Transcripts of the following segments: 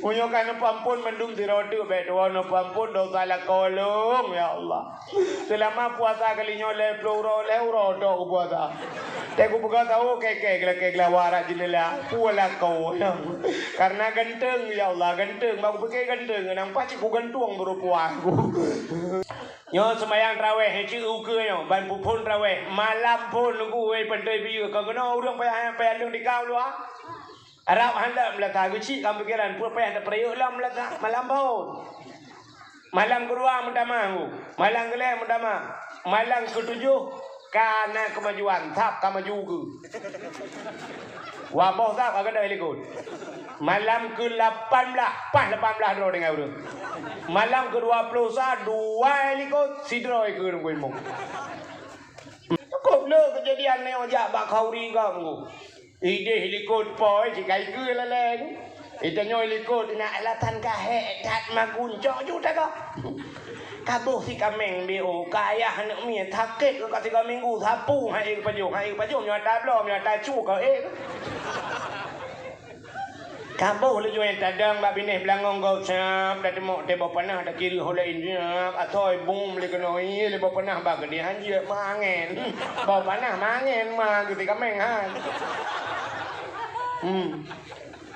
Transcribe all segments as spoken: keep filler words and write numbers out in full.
Meunyoe ka neupeuamphon mandum sidroe teuk, bék tuwoe neupeuamphon dosa lakoe lôn, ya Allah. Seulama puasa kali nyoe lhèe plôh uroe, lhèe uroe tok kupuasa. Teuh kupeugah sawoe kèe-kèe geulakèe geulawa rot jeuneula. Peue lakoe nyan? Kareuna ganteng, ya Allah, ganteng. Bak kupike ganteng, nang pac kugantung beurupuan ku. Nyoe seumayang traweh, cit ukeue nyoe, ban peuphon traweh. Malam phon Teungku, wéh, pantoe biyeu. Ka keunoe ureueng payah, payah leueng tika u luwa. Rab han lom meulata geuchik lam pikeran, peue payah tapeurayeuk lom meulata malam phon. Malam keudua meutamah, malam keulhèe meutamah, malam keutujoh ka na keumajuan, thab ka maju keu. Waboh thab ka keudeh likot. Malam keulapan blah, paih lapan blah droe tinggai ureueng. Malam keudua ploh sa, dua likot, sidroe keu ureueng kuimueng. Cukôp le keujadian nyoe jak bak khauri gob. Idéh likot po, cit ka ikeue laleng. Itanyoe likot na alatan ka hék that magun cok ju tagob. Kaboh si kaméng B O, ka ayah aneuk miet sakét ka sigoe minggu, sapu hai pajoh, hai pajoh nyoe tabloe, nyoe tacu ka ék. Kaboh laju nyang tadong bak binéh beulangong gob siab, tateumok teuh boh panah takiri ho laén siab, asoe bom lé keunoe lé boh panah bak keudéh hanjeuet meuangén. Boh panah meuangén ma geuti kaméng han. Hmm.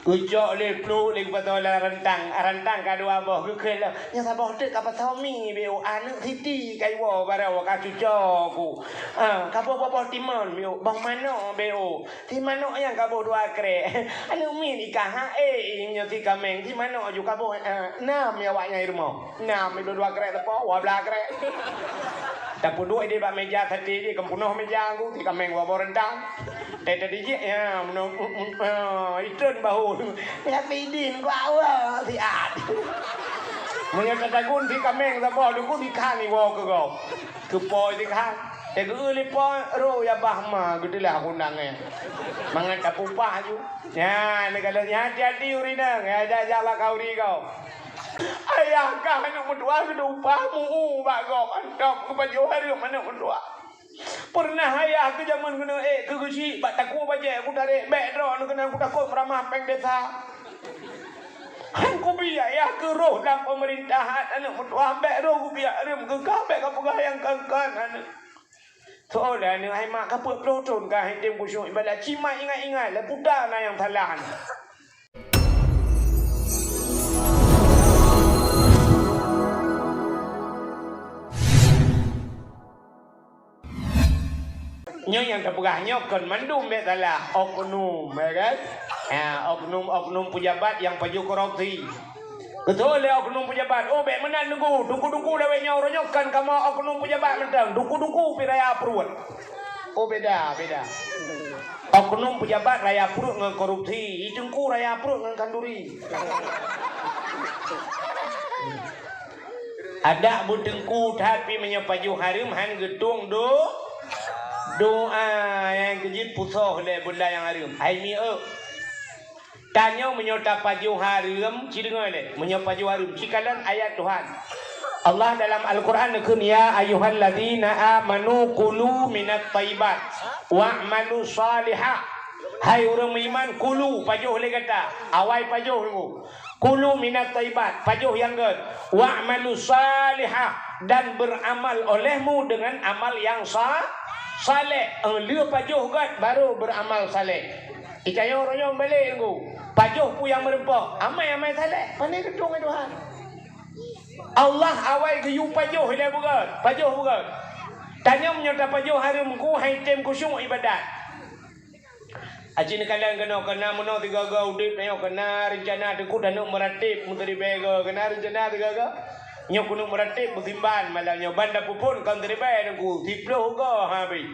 Kucok lé pluek lé kupasoe lam rantang, rantang ka dua boh geukheun lom. Nyang saboh teuk ka pasoe mi B O, aneuk siti ka iwoe barô ka cuco ku. Ah, kaboh boh-boh timon B O, boh manok B O. Si manok nyan kaboh dua krek. Aneuk miet ikah ha, eh, nyoe si kaméng, si manok ju kaboh, eh, nam ya awak nyan i rumoh. Nam, dua-dua krek teupok, dua blah krek. Tapeuduek di bak meja saté jih, keupunoh meja ku, si kaméng waboh reudang. Tadi jih, ya, meunoe, mm, mm, ah, itreun bahu. Ya, Fidin, ku awak, siat. Meunyoe tatagun si kaméng saboh, duku si khan iwoe keu gob. Keu po si khan. Teugeue lé po, roh ya bah ma, geuteulah kundang nyan. Mangat tapupah ju. Nyan, neukalon nyan hati-hati ureueng inong, ya, jak-jak bak khauri gob. Ayah kah aneuk meutuah geutupah mu-u bak gob, mantong geupajoh hareuem aneuk meutuah. Peureunah ayah keu jameun keuneuk ék keu geuchik bak takue bajèe kutarek, bèk droeneuh keunan kutakot meuramah péng desa. Han kubi ayah keu roh lam peumeurintah aneuk meutuah, bèk roh kubi hareuem keu kah, bèk kapeugah nyang kon-kon aneuk. Soe lé aneuk hai mak ka peuet ploh thon ka han tém khusyuk ibadat, ci mak ingat-ingat lé puta na nyang salah. Nyoe nyang tapeugah nyoe kon mandum bèk salah, oknum, ya kan? Ha, oknum-oknum pejabat nyang pajoh korupsi. Beutôi lé oknum pejabat. Oh, bèk meunan Teungku. Teungku-teungku lawét nyoe uroe nyoe kon kamoe oknum pejabat mantong. Teungku-teungku pih raya pruet. Oh, beda, beda. Oknum pejabat raya pruet ngon korupsi. I Teungku raya pruet ngon khanduri. Adak beuteungku that pih meunyoe pajoh hareuem han geutueng do-, doa nyang keujeuet pusoh lé bunda nyang hareuem. Hai mieu. Tanyoe meunyoe tapajoh hareuem, ci deungoe lé, meunyoe pajoh hareuem, ci kalon ayat Tuhan. Allah dalam Al-Quran neukheun, "Ya ayyuhalladzina amanu kulu minat thayyibat wa'malu shalihah." Hai ureueng meuiman, kulu, pajoh lé gata, awai pajoh Teungku. Kulu minat thayyibat, pajoh nyang gèt, wa'malu shalihah, dan beramal olehmu dengan amal yang sa-, saleh. Eh, lheueh pajoh gèt, baru beramal saleh. Itanyoe uroe nyoe balek Teungku. Pajoh peue nyang meureumpok? Amai-amai saleh. Pane geutueng lé Tuhan? Allah awai geuyue pajoh ilèe beugèt. Pajoh beugèt. Tanyoe meunyoe tapajoh hareuem Teungku, han tém khusyuk ibadat. Aci neukalon keunoe, keunan meunoe sigaga udép nyoe, keunan reuncana Teungku taneuk meuratéb meuteuribèe goe, keunan reuncana sigaga. Nyoe keuneuk meuratéb meusimban malam nyoe, ban tapeuphon kon teuribèe Teungku, siploh goe habéh.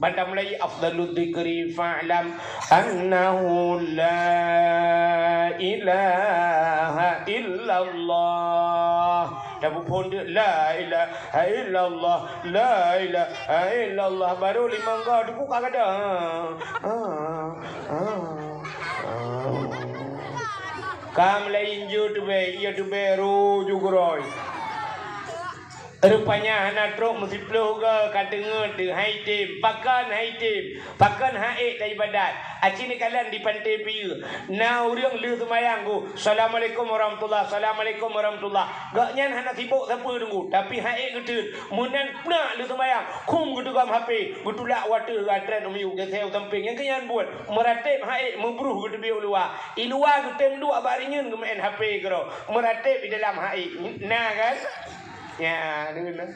Ban tamulai, afdaludz dzikri fa'lam annahu la ilaha illallah. Tapeuphon deuk la ilaha illallah, la ilaha illallah. Baru limong goe Teungku ka gadôh. Ah, ah, ah, ah. Ka mulai injô teubèe, iya teubèe ru ju gurôi. Rupanya hana trok meusiploh goe ka teungeut hai tem, pakon hai tem, pakon han ék taibadat. Aci neukalon di Panté Piyeue, na ureuëng lheueh seumayang geuh, "Assalamualaikum warahmatullah, assalamualaikum warahmatullah." Gobnyan hana sibok sapeue teungku, tapi han ék geuteun. Meunan peunak lheueh seumayang, khum geuteugom H P, geutulak watèe geutrén u miyueb, geuseu sampéng. Nyang keu nyan buet, meuratéb han ék, meubruh geuteubiet u luwa. I luwa geutem duek bak rinyeun geumeu'en H P keudroe, meuratéb di dalam han ék. Na kan? Ya, deungon.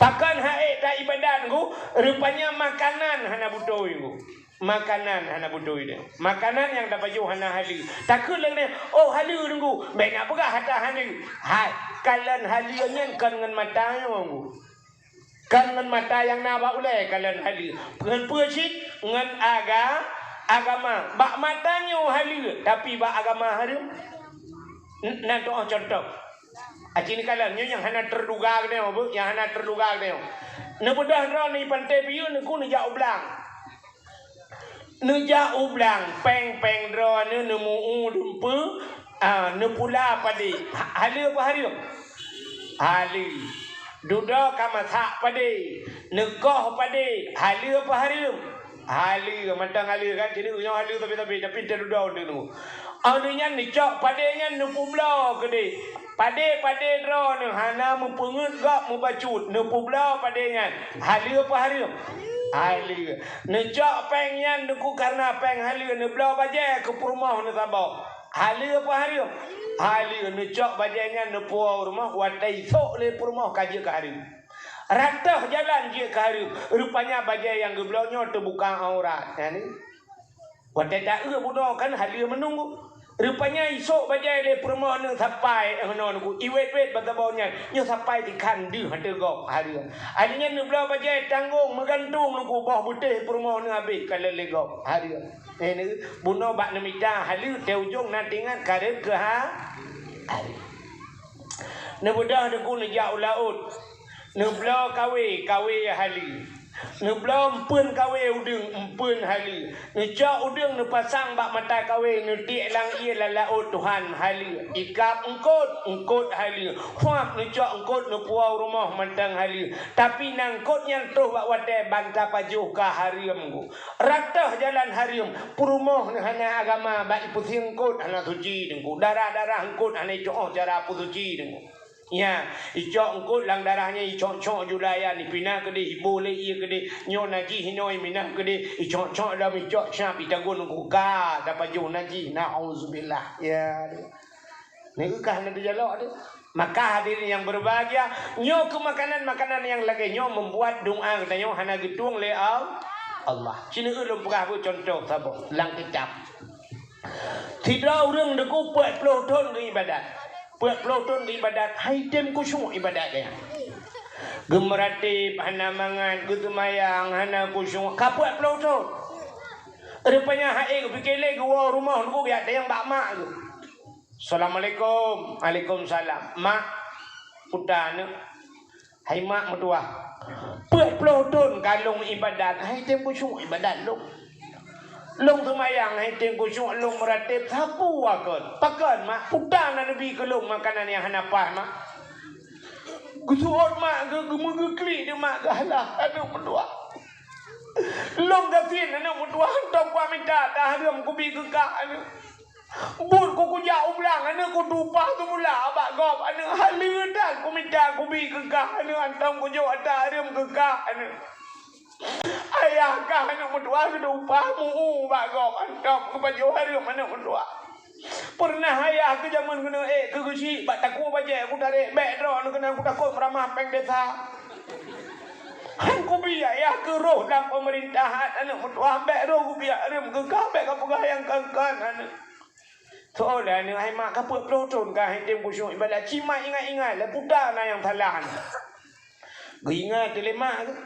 Pakon han ék taibadat geuh, rupanya makanan hana beutôi geuh. Makanan hana beutôi deh. Makanan nyang tapajoh hana haleue. Takheun lé nyan, "Oh, haleue teungku." Bèk na peugah hata haleue. Hai, kalon haleue nyan kon ngon mata nyoe geuh. Kon ngon mata nyang na bak ulèe kalon haleue. Ngon peue cit? Ngon aga-, agama. Bak mata nyoe haleue, tapi bak agama hareuem. N-, nan tu'oh cuntoh. Aci neukalon, nyoe nyang hana teuduga keudéh, Bu, nyang hana teuduga keudéh. Neubeudôh droeneuh di Panté Piyeue, neuku neujak u blang. Neujak u blang, péng-péng droeneuh neumeu-u dumpeue, ah, neupula padé. Ha-, haleue apa hareuem? Haleue. Dudoe ka masak padé, neukoh padé, haleue apa hareuem? Haleue, mantong haleue kan, jadi nyoe haleue sabe-sabe, tapi teududoe dulu. Óh lheueh nyan neucok padé nyan neupeubloe keudéh. Padé-padé droeneuh hana meupeungeut gob meubacut, neupeubloe padé nyan. Haleue apa hareuem? Haleue. Neucok péng nyan neuku kareuna péng haleue, neubloe bajèe keu peurumoh neusaboh. Haleue apa hareuem? Haleue. Neucok bajèe nyan neupuwoe u rumoh, watèe isok lé peurumoh ka jeuet keu hareuem. Ratoh jalan jeuet keu hareuem, rupanya bajèe nyang geubloe nyoe teubuka aurat. Nyan ni. Watèe taeu bunoe kan haleue meununggu. Rupanya isok bajèe lé peurumoh neuh sapai, eh, nyoe neuku iwet-wet bak saboh nyan, nyoe sapai tikhan deuh ateueh gob hareuem. Akhirnya neubloe bajèe tanggong meugantung neuku boh beutéh peurumoh neuh habéh ka lé gob hareuem. Eh, neuh, bunoe bak neumita haleue, teuh ujong na teuingat ka rhot keu ha-, hareuem. Neubeudôh neuku neujak u laôt. Neubloe kawé, kawé haleue. Neubloe empeuen kawé udeueng, empeuen haleue. Neucok udeueng neupasang bak mata kawé, neutiek lam ié lam laôt tuhan haleue. Ikab eungkôt, eungkôt haleue. Huab neucok eungkôt neupuwoe u rumoh mantong haleue. Tapi na eungkôt nyan troh bak watèe ban tapajoh ka hareuem geuh. Ratoh jalan hareuem, peurumoh neuh hana agama, bak ipeusieng eungkôt hana suci teungku. Darah-darah eungkôt hana itu'oh cara peusuci teungku. Nyan, icok eungkôt lam darah nyan, icok-cok julayan, ipinah keudéh, iboh lé ié keudéh. Nyoe najih inoe, iminah keudéh, icok-cok lom, icok cap, itagun eungkôt ka tapajoh najih. Nauzubillah. Ya. Ni kah na teujalok tu. Maka hadirin yang berbahagia, nyoe keu makanan-makanan nyang lagèe nyoe membuat doa geutanyoe hana geutueng lé Al-, Allah. Sinoe ulôn peugah beucontoh saboh lam kitab. Sidroe ureueng teungku peuet ploh thon geuibadat. Peuet ploh thon geuibadat, han item khusyuk ibadat geuh. Geumeuratéb hana mangat, geuseumayang hana khusyuk, ka peuet ploh thon. Rupanya han ék geupike lé, geuwoe u rumoh teungku geujak tanyong bak mak geuh. "Assalamualaikum." "Waalaikumsalam." "Mak, puta aneuk." "Hai mak meutuah, peuet ploh thon ka lôn ibadat, han item khusyuk ibadat lôn. Lôn seumayang han item khusyuk, lôn meuratéb sapeue kon. Pakon mak, puta na neubi keu lôn makanan nyang hana paih mak." Geusuot mak geuh, geumeugeuh klik di mak geuh, "Alah aneuk meutuah. Lôn gasien aneuk meutuah, hantom kuba mita, ka hareuem kubi keu kah aneuk. Buet ku kujak u blang aneuk, kutupa seumula bak gob aneuk, haleue that kumita kubi keu kah aneuk, hantom kujok ata hareuem keu kah aneuk. Ayah kah aneuk meutuah, kutupa meu-u bak gob, hantom kupajoh hareuem aneuk meutuah. Peureunah ayah keu jameun keuneuk ék keu geuchik, bak takue bajèe kutarek, bèk droeneuh keunan kutakot meuramah péng desa. Han kubi ayah keu roh lam peumeurintahan aneuk meutuah, bèk roh kubi hareuem keu kah, bèk kapeugah nyang kon-kon aneuk." Soe lé aneuk, "Hai mak, ka peuet ploh thon ka han item khusyuk ibadat, cit mak ingat-ingat lé, puta na nyang salah aneuk." Geuingat lé mak geuh.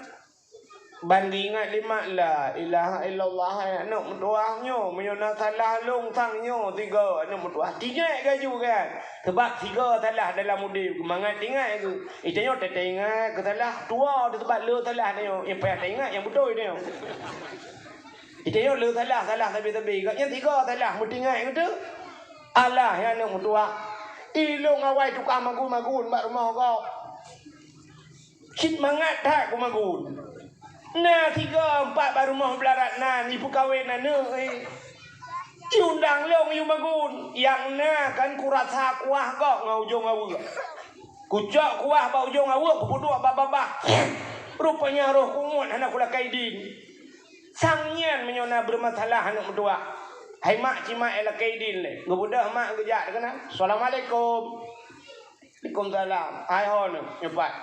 Ban geuingat lé mak, "La ilaha illallah, hai aneuk meutuah nyoe, meunyoe na salah lôn sang nyoe sigoe aneuk meutuah, tinggai laju kan. Sabab sigoe salah dalam udeb, mangat tinggai geuh. Itanyoe teuingat keu salah tuwoe, sabab le salah tanyoe, nyang payah taingat nyang beutôi tanyoe. Itanyoe le salah, salah sabe-sabe, gobnyan sigoe salah, meutinggai geuh teuh." "Alah, hai aneuk meutuah, ilôn awai tukang magun-magun bak rumoh gob. Cit mangat that ku Magun. Na sigoe empat bak rumoh Beularat nan, ipeukawen aneuk, eh. Iundang lôn yue Magun. Nyang na kan kurasa kuah gob ngon ujong aweuek. Kucok kuah bak ujong aweuek, kupeuduek bak babah. Rupanya roh ku muet hana kulakée idin. Sang nyan meunyoe na beureumasalah aneuk meutuah. Hai mak, ci mak, eh, lakée idin lé. Geubeudôh mak geujak keunan. Assalamualaikum. Waalaikumsalam. Hai ho nyoe, nyoe pat.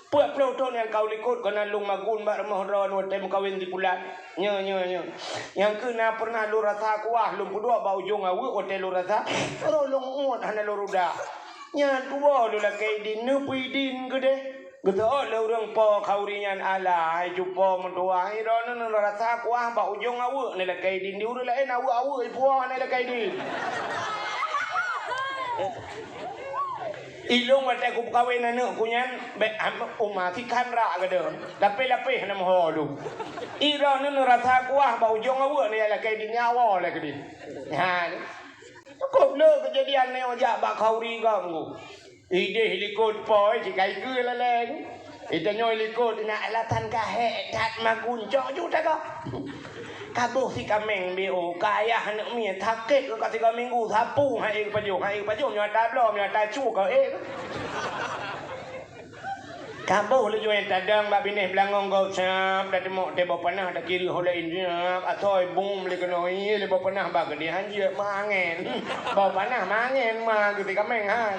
Peuet ploh thon nyang ka u likot keunan lôn Magun bak rumoh droeneuh watée meukawen si Pulan. Nyoe, nyoe, nyoe. Nyang keuh na peureunah lôn rasa kuah lôn peuduek bak ujong aweuek watée lôn rasa. Roh lôn uet hana lôn rudah. Nyan tuwoe lôn lakée idin, neupeuidin keudeh. Geuseuôt lé ureuëng po khauri nyan, "Alah, hai cupo meutuah, droeneuh lôn rasa kuah bak ujong aweuek neulakée idin, di ureuëng laén aweuek-aweuek ipuwoe neulakée idin." Ilôn watée kupeukawen aneuk ku nyan, bék am-, uma sikhan rak gadôh, lapéh-lapéh na meuho lôn. Droeneuh lôn rasa kuah bak ujong aweuek neulakée idin, nyawoe lé keudeh. Ha, cukup le keujadian nyoe jak bak khauri gob nyoe. Ideh likot po, eh, cit ka ikeue laleng. Itanyoe likot, na alasan ka hék that Magun cok ju tagoe. Kaboh si kaméng B O, ka ayah aneuk miet, sakét ka sigoe minggu, sapu hai pajoh, hai pajoh, nyoe ata bloe, nyoe ata cu ka, eh. Kaboh laju nyang tadong bak binéh beulangong gob sab, tateumok teuh boh panah takiri ho laén sab, asoe bum lé keunoe lé boh panah bak keudeh hanjeuet meuangén. Boh panah meuangén ma geuti kaméng han.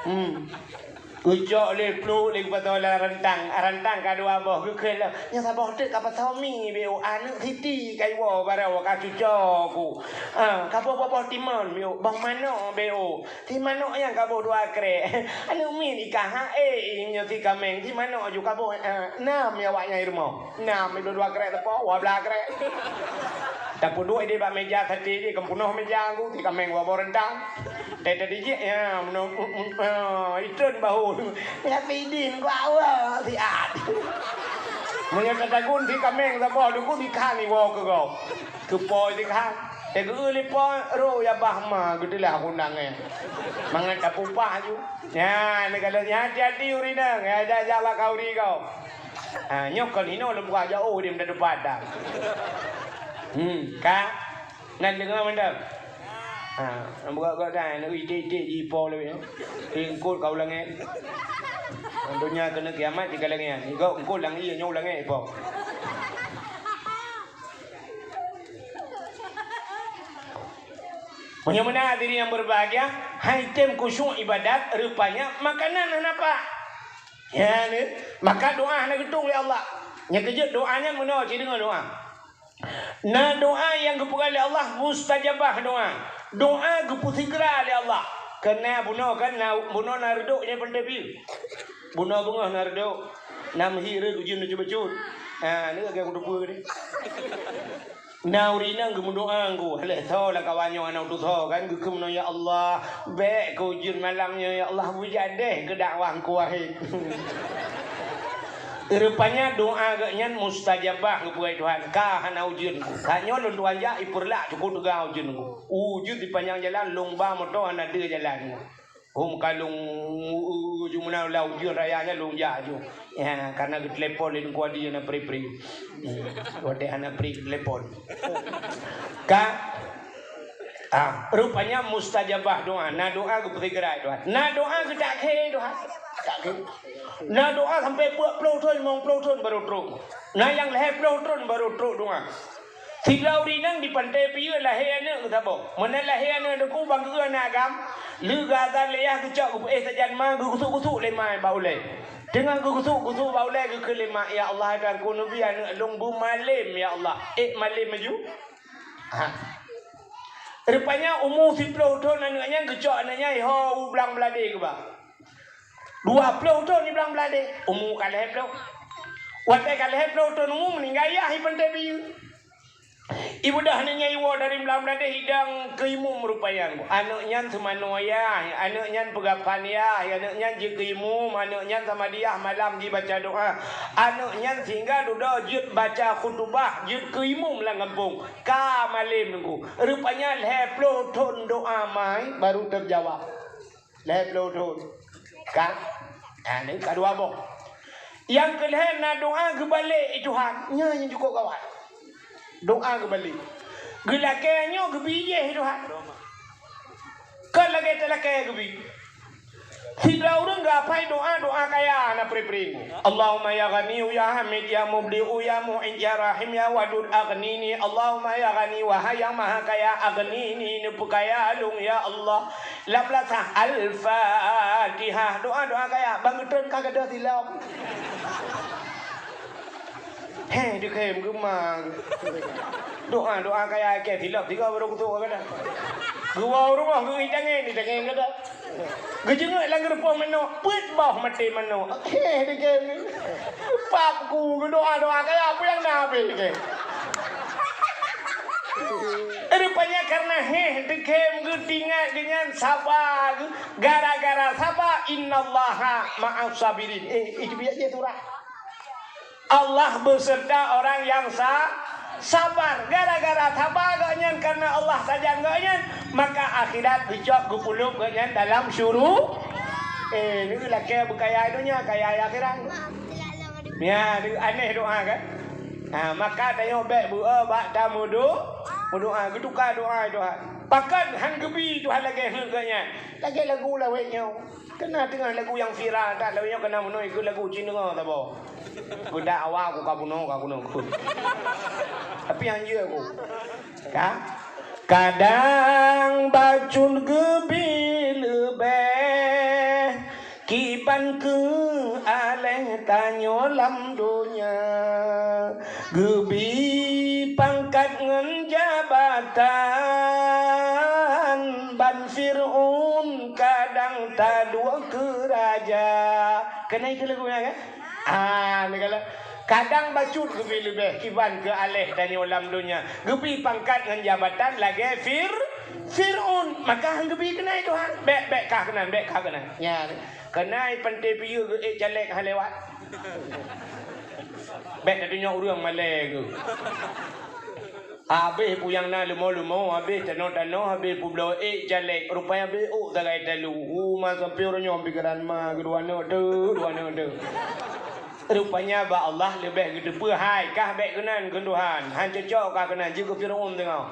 Hmm. Geucok lé pluek lé geupasoe lam rantang, rantang ka dua boh geukheun lom. Nyang saboh teuk ka pasoe mi B O, aneuk siti ka iwoe baroe ka cuco ku. Ah, kaboh boh-boh timon B O, boh manok B O. Si manok nyan kaboh dua krek. Aneuk miet ikah ha ék nyoe si kaméng. Si manok ju kaboh, eh, nam ya awak nyan i rumoh. Nam, dua-dua krek teupok, dua blah krek. Tapeuduek ideh bak méja saté jih, keupeunah méja ku, si kaméng woe boh rantang. Teuh tadi jih, ya, meunoe, eh, itreun bahu. Ya, pidin ku awak siat. Meunyoe tatagun si kaméng saboh duku si khan iwoe keu gob. Keu po si khan. Teuh geu lé po, roh ya bah ma, geuteulah kundang nyan. Mangat tapupah ju. Nyan, neukalon nyan hati-hati ureueng inong, ya, jak-jak bak khauri gob. Ha, nyoe kon hinoe lôn buka jak, oh, dia minta tempat dah. Hmm, ka? Nan deungoe mantap? Ha, nan buka-buka dah, nak iték-iték ji po lé. Engkol kau langét. Donya keuneuk kiamat di kalangan. Engkol lang iya nyoe langét po. Meunyoe meunan hadirin yang berbahagia, hai tem khusyuk ibadat, rupanya makanan hana pat. Ya, ni. Maka doa hana geutung lé Allah. Nyang keujeuet doa nyan meunoe, ci deungoe doa. Na doa nyang geupeugah lé Allah mustajabah doa. Doa geupeusigra lé Allah. Keu na bunoe kan, na bunoe na reudok nyang peunteng pih. Bunoe beungoh na reudok. Na meuhi reuet ujeuen bacut-bacut. Ha, ni lagée kuteupeu ni. Na ureueng inong geumeudoa ngon ku, lheueh tho lam kawan nyoe hana utus tho kan, geukheun meunoe, "Ya Allah, bék keu ujeuen malam nyoe, ya Allah, beujadeh keu dakwah ngon ku wahé." Rupanya doa geuh nyan mustajabah geupeugah Tuhan, ka hana ujeuen ku. Ka nyoe lôn tuan jak, ipeureulak cukôp teuga ujeuen ku. Ujeuen di panjang jalan, lôn ba moto hana deuh jalan. Hom ka lôn, u, u, ju meunan lam ujeuen raya nyan lôn jak ju. Ya, karena geutelepon lé Teungku Adi hana pri-pri. Hmm, watée hana pri geutelepon. Ka, ah, rupanya mustajabah doa. Na doa geupeusigra doa. Na doa geutak khe doa. Tak khe. Na doa sampai peuet ploh thon, limong ploh thon baru trok. Na nyang lhée ploh thon baru trok doa. Sidroe ureueng inong di Pantai Piyeue lahé aneuk geuh saboh. Meunan lahé aneuk teungku bang geuh aneuk agam, lheueh geuazan lé yah geucok geupeuéh sajan ma geugusuk-gusuk lé ma bak ulée. Teungoh geugusuk-gusuk bak ulée geukheun lé ma, "Ya Allah, dan ku neubi aneuk lôn beumalem, ya Allah." Ék malem laju. Ha. Rupanya umu siploh thon aneuk nyan geucok aneuk nyan iho u blang Bladé geuba. Dua ploh thon di blang Bladé, umu ka lhée ploh. Watée ka lhée ploh thon umu meuninggai yah i Pantai Piyeue. Ibeudôh aneuk nyan iwoe dari blang Bladé hidang keu imum rupanya. Aneuk nyan seumanoe yah, aneuk nyan peugafan yah, aneuk nyan jeuet keu imum, aneuk nyan samadiyah malam jibaca doa. Aneuk nyan sehingga dudoe jeuet baca khutubah, jeuet keu imum lam gampông. Ka malem teungku. Rupanya lhée ploh thon doa mai baru teujawab. Lhée ploh thon. Ka? Ha, nyan ka dua boh. Nyang keulhèe na doa geubalek, "Eh Tuhan." Nyan nyang cukôp gawat. Doa geubalek. Geulakèe nyoe geubri jéh, "Eh Tuhan." Kon lagèe talakèe geubri. Sidroe ureueng geuhafai doa, doa kaya na pre-pre. Allahumma ya Ghaniyyu ya Hamid ya Mubdi'u ya Mu'id ya Rahim ya Wadud aghnini. Allahumma ya Ghani, wahai nyang maha kaya, aghnini, neupeukaya lôn ya Allah. Lam lasah Al-Fatihah. Doa-doa kaya, ban geutreun ka gadôh silop. Heh, dikhem geuma. Doa-doa kaya, kèe silop tiga baru kutuk ka gadôh. Geuwoe u rumoh geuitangen, itangen gadôh. Geujeungeuk lam geurupoh manok, peuet boh maté manok. Heh, dikhem. Pap ku, geudoa-doa kaya, peue nyang na habéh dikhem. Rupanya karena heh dikhem geutingat geuh nyan saba, gara-gara saba, innallaha ma'as sabirin. Eh, eh, biar je surah. Allah beserta orang yang sa-, sabar. Gara-gara saba geuh nyan karena Allah sajan geuh nyan, maka akhirat geucok geupulup geuh nyan dalam syuru-, eh, ni lakèe beukaya donya, kaya akhirat. Ya, ni aneh doa kan? Ha, maka tanyoe bèk beu-, eh, bak tameudo-, meudoa, geutuka doa, doa. Pakon han geubi Tuhan lagèe heuet geuh nyan? Lagèe lagu lawét nyoe. Keunan teungoh lagu nyang viral that, lawét nyoe keunan meunoe ikheun lagu cit deungoe saboh. Keudak awak ku ka bunoe, ka bunoe. Tapi han jeuet ku. Ka? Kadang bacut geubi leubeh kiban keu aléh tanyoe lam donya, geubi pangkat ngon jabatan, ban Fir'aun kadang taduek keu raja. Keunan ikheun lagu nyan kan? Ah, ni kalau kadang bacut geubi leubeh kiban keu aléh tanyoe lam donya, geubi pangkat ngon jabatan lagèe Fir-, Fir'aun, maka han geubi keunan Tuhan. Bèk, bèk kah keunan, bèk kah keunan. Nya, keunan panté piyeue geuh ék caleg han lewat. Bèk tatunyok ureueng malèe geuh. Habéh peue nyang na leumo-leumo, habéh tanoh-tanoh, habéh peubloe ék caleg, rupanya habéh ôk sagai talu. Uma sampoe uroe nyoe pikeran ma keudua aneuk teuh, dua aneuk teuh. Rupanya bak Allah leubeh geuteupeue hai kah bèk keunan keu Tuhan. Han cocok kah keunan, jeuet keu Fir'aun teungoh.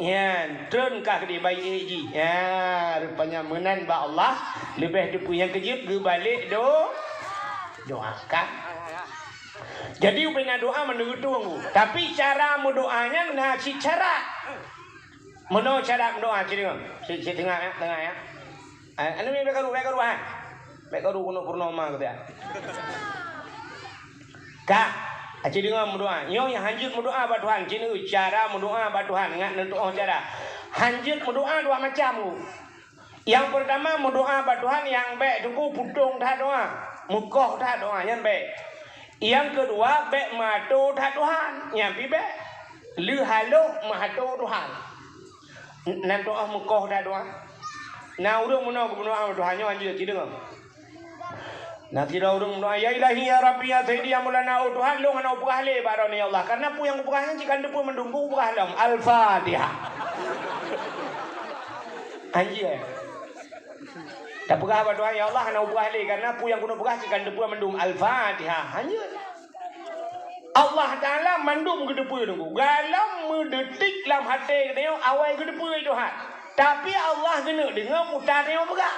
Nyan, treun kah keudéh bayi ék jih. Ya, rupanya meunan bak Allah leubeh teupeue nyang keujeuet geubalek do-, doa kah. Jadi ubena doa mandum geutunggu. Tapi cara meudoa nyan na cit cara. Meunoe cara meudoa, ci deungoe. Ci, ci teungoh ya, teungoh ya. Ah, anu bèk karu, bèk karu, ha. Bèk karu keuneuk purnoma keu dia. Ka, ci deungoe meudoa. Nyoe nyang hanjeuet meudoa bak Tuhan, ci deungoe cara meudoa bak Tuhan, ngat neutuoh cara. Hanjeuet meudoa dua macam. Nyang peurtama meudoa bak Tuhan nyang bèk teungku putong that doa, meukoh that doa, nyan bèk. Nyang keudua bèk meuato that Tuhan, nyan pi bèk. Lheueh haloh meuato Tuhan. Nan doa meukoh that doa. Na ureueng meunoe geumeudoa bak Tuhan nyoe hanjeuet ci deungoe. Na sidroe ureueng meudoa, "Ya Ilahi, ya Rabbi, ya Sayyidi, ya Maulana, oh Tuhan, lôn hana kupeugah lé bak droeneuh ya Allah, karena peue nyang kupeugah nyan cit ka neuteupeu mandum, kupeugah lom." Al-Fatihah. Hanjeuet. Tapeugah bak Tuhan, "Ya Allah, hana kupeugah lé, karena peue nyang keuneuk peugah cit ka neuteupeu mandum." Al-Fatihah. Hanjeuet. Allah Taala mandum geuteupeue teungku. Galom meudetik lam até geutanyoe awai geuteupeue Tuhan. Tapi Allah geuneuk deungoe peue tanyoe peugah.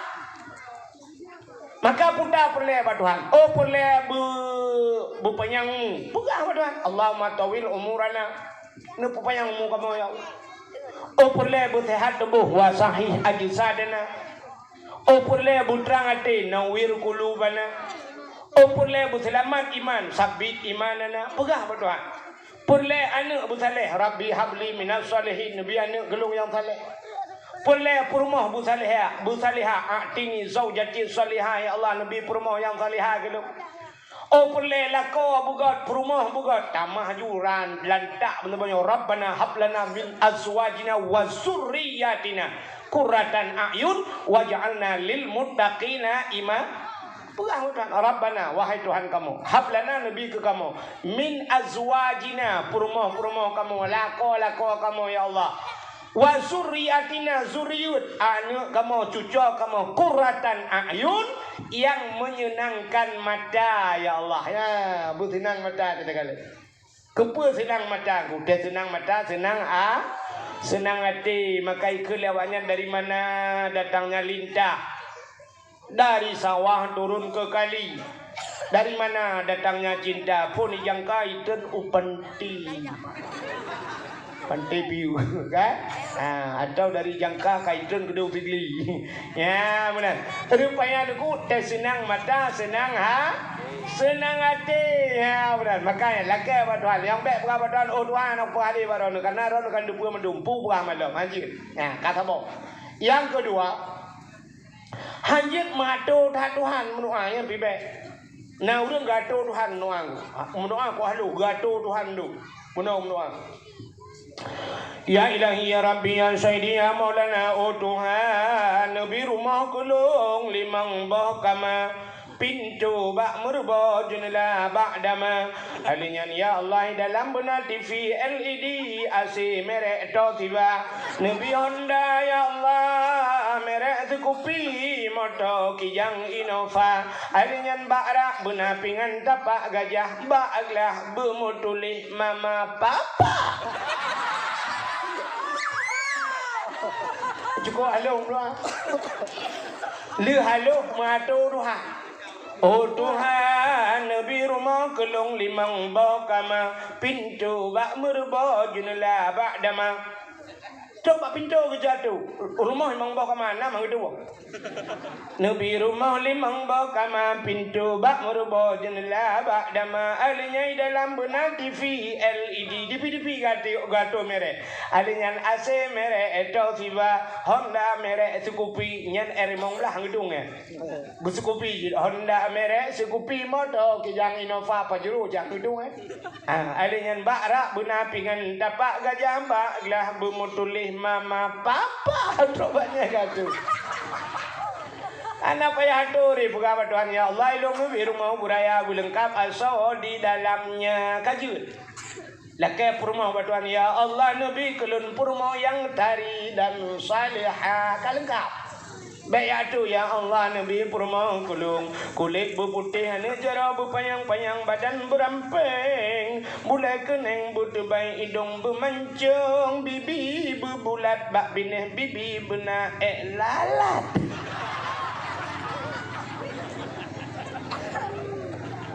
Maka peue tapeureulèe bak Tuhan? Oh, peureulèe beu-, beupanyang umu. Peugah bak Tuhan, "Allahumma tawwil umurana." Neupeupanyang umu kamoe, ya Allah. Oh, peureulèe beuseuhat tuboh, wa sahih ajsadana. Oh, peureulèe beutrang até, nawwir qulubana. Oh, peureulèe beuseulamat iman, sabbit imanana. Peugah bak Tuhan. Peureulèe aneuk beusaléh, Rabbi habli minas shalihin, neubi aneuk keu lôn nyang saléh. Peureulèe peurumoh beusaléha, beusaléha, a'tini zaujati shalihah, ya Allah, neubi peurumoh nyang saléha keu lôn. Oh, peureulèe lakoe beugöt, peurumoh beugöt, tamah ju ran, lantak meunan nyoe, Rabbana hab lana min azwajina wa dzurriyyatina qurratan a'yun waj'alna lil muttaqina ima-, Peugah bak Tuhan, "Rabbana, wahai Tuhan kamoe, hab lana, neubi keu kamoe, min azwajina, peurumoh-peurumoh kamoe, lakoe-lakoe kamoe, ya Allah, Wa zurriyatina, zuriyut, aneuk kamoe, cucoe kamoe, qurratan a'yun, nyang menyenangkan mata, ya Allah. Ya, beuseunang mata kita kali. Keupeue seunang mata? Gutée seunang mata, seunang a-, seunang até. Maka ikheun lé awaknyan, dari mana datangnya lintah? Dari sawah turun ke kali. Dari mana datangnya cinta? Phon ijangka itreun u panti. Panti Piu, kan? Ha, atau dari jangka ka itreun keudeh u Sigli. Ya, meunan. Rupanya Teungku, teuseunang mata, seunang ha-, seunang até. Ya, meunan. Makanya, lakée bak Tuhan. Nyang bék peugah bak Tuhan, "Oh Tuhan, aku peugah lé bak Droeneuh." Karena Droeneuh kan teupeue meudum, peugah malam, hanjeuet. Nah, ka saboh. Nyang keudua, hanjeuet meuato that Tuhan meudoa, nyan pih bék. Na ureuëng geuato Tuhan meudoa. Meudoa kok haloh, geuato Tuhan tu. Meunoe meudoa. Ya Ilahi, ya Rabbi, ya Sayyidi, ya Maulana, oh Tuhan, neubi rumoh keu lôn limong boh kama, pintoe bak meuruboh, jeunela bak dama. Ahli nyan, ya Allah, dalam beuna T V L E D, A C merek Toshiba, neubi Honda, ya Allah, merek Scoopy, moto Kijang Innova. Ahli nyan bak rak beuna pingan tapak gajah, bak glah beumeutuléh mama papa. Cukup haloh dua. Le haloh meuato Tuhan. Oh Tuhan, neubi rumoh keu lôn limong boh kama, pintoe bak meuruboh, jeunela bak dama. Trok bak pintoe geujato, rumoh limong boh kama, na mah geutuwoe. Neubi rumoh limong boh kama, pintoe bak meuruboh, jeunela bak dama. Ahli nyan dalam beuna T V L E D, dipi-dipi gati-, gato merek. Ahli nyan A C merek Toshiba, Honda merek Scoopy, nyan limong blah geudong, eh. Beuseukopie jih, Honda merek Scoopy, moto Kijang Innova, Pajero jak geudong, eh. Ha, ahli nyan bak rak beuna pingan tapak gajah, bak glah beumeutuléh mama papa, trok bak nyan ka tu. Hana payah aturi, peugah bak Tuhan, "Ya Allah, ilôn neubi rumoh beuraya beuleungkap asoe di dalamnya." Ka jeuet. Lakée peurumoh bak Tuhan, "Ya Allah, neubi keu lôn peurumoh nyang tari dan salihah." Ka leungkap. Bék ya tu, "Ya Allah, neubi peurumoh keu lôn kulét beuputéh, aneuk jaroe beupanyang-panyang, badan beurampéng, bulée keuneng beuteubai, idong beumancong, bibi beubulat, bak binéh bibi beuna ék lalat."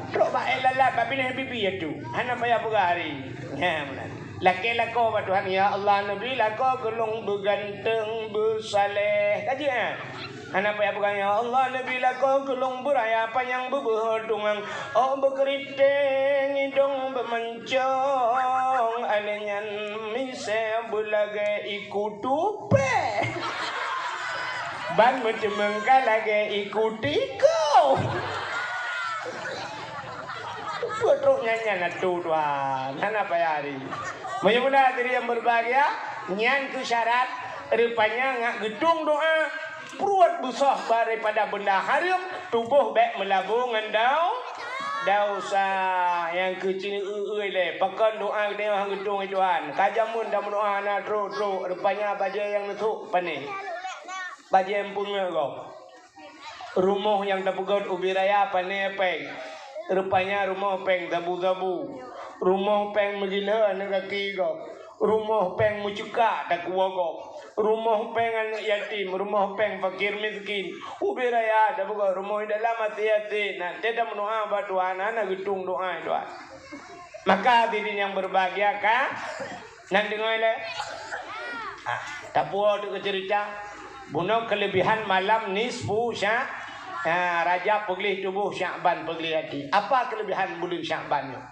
Trok bak ék lalat, bak binéh bibi ya tu. Hana payah peugah hari. Nya meunan. Lakée lakoe bak Tuhan, "Ya Allah, neubi lakoe keu lôn beuganteung, beusaleh." Ka jeuet, eh? Hana payah peugah, "Ya Allah, neubi lakoe keu lôn beuraya panyang, beubeuhe tungang, ôk beukeuriténg, idong beumancong, aneuk nyan misée beulagée iku tupée." Ban meuteumangka lagée iku tikôh. Peutrok nyan-nyan atu Tuhan, hana payah hari. Meunyoe meunan hadirin yang berbahagia, nyan keuh syarat, rupanya ngat geutueng doa, pruet beusoh daripada benda hareuem, tuboh bék meulabu ngon dau-, dausa. Nyang keuh cit eu-eu lé, pakon doa geutanyoe han geutueng Tuhan. Ka jameun dah meudoa hana trok-trok, rupanya bajée nyang neusok pané. Bajée meupeungeuh gob. Rumoh nyang tapeugét ubit raya pané péng. Rupanya rumoh péng sabu-sabu. Rumoh péng meugilhée aneuk gaki gob. Rumoh péng meucukak takue gob. Rumoh péng aneuk yatim, rumoh péng fakir miskin. Ubit raya tapeugét rumoh dalam até-até. Nah, teutab meudoá bak Tuhan, hana geutueng doá Tuhan. Maka hadirin yang berbahagia ka, nan deungoe lé. Ah, tapuo teuk keu cerita. Bunoe kelebihan malam nisfu Sya-, ah, Rajab peugleh tuboh, Syakban peugleh até. Apa kelebihan buleuen Syakban nyoe?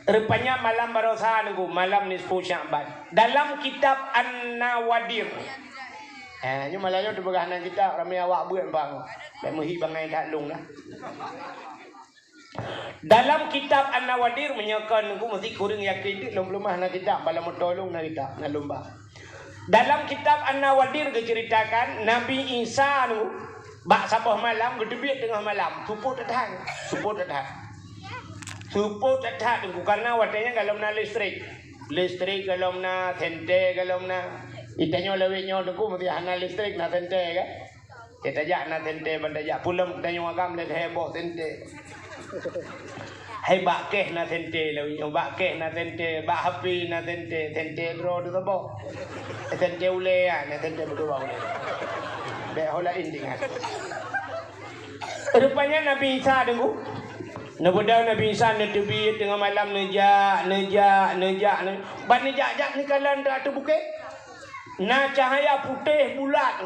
Rupanya malam baroesa nunggu, malam nisfu Syakban. Dalam kitab An-Nawadir. Eh, nyoe malam nyoe teupeugah nan kitab, ramé awak buet bang. Bék meuhi bangai that lông dah. Dalam kitab An-Nawadir, meunyoe kon nunggu meusti kureueng yakin deuek lôn peuleumah na kitab, bala meuto lôn na kitab, na lôn ba. Dalam kitab An-Nawadir geuceuritakan, Nabi Isa nunggu bak saboh malam geuteubiet teungoh malam, seupôt that-that, seupôt that-that. Seupôt that-that nunggu, karena watée nyan golom na listrik. Listrik golom na, senter golom na. Di tanyoe lawét nyoe Teungku, meusé hana listrik na senter kan? Tajak na senter, ban tajak pulang tanyoe agam lé lhèe boh senter. Hai bak kèh na senter lawét nyoe, bak kèh na senter, bak H P na senter, senter droe teuh saboh. Senter ulèe na, senter beudua ulèe. Bèk ho laén teuingat. Rupanya Nabi Isa Teungku. Neubeudôh Nabi Isa neuteubiet teungoh malam neujak, neujak, neujak, neu-, ban neujak-jak neukalon ateueh bukét. Na cahya putéh bulat.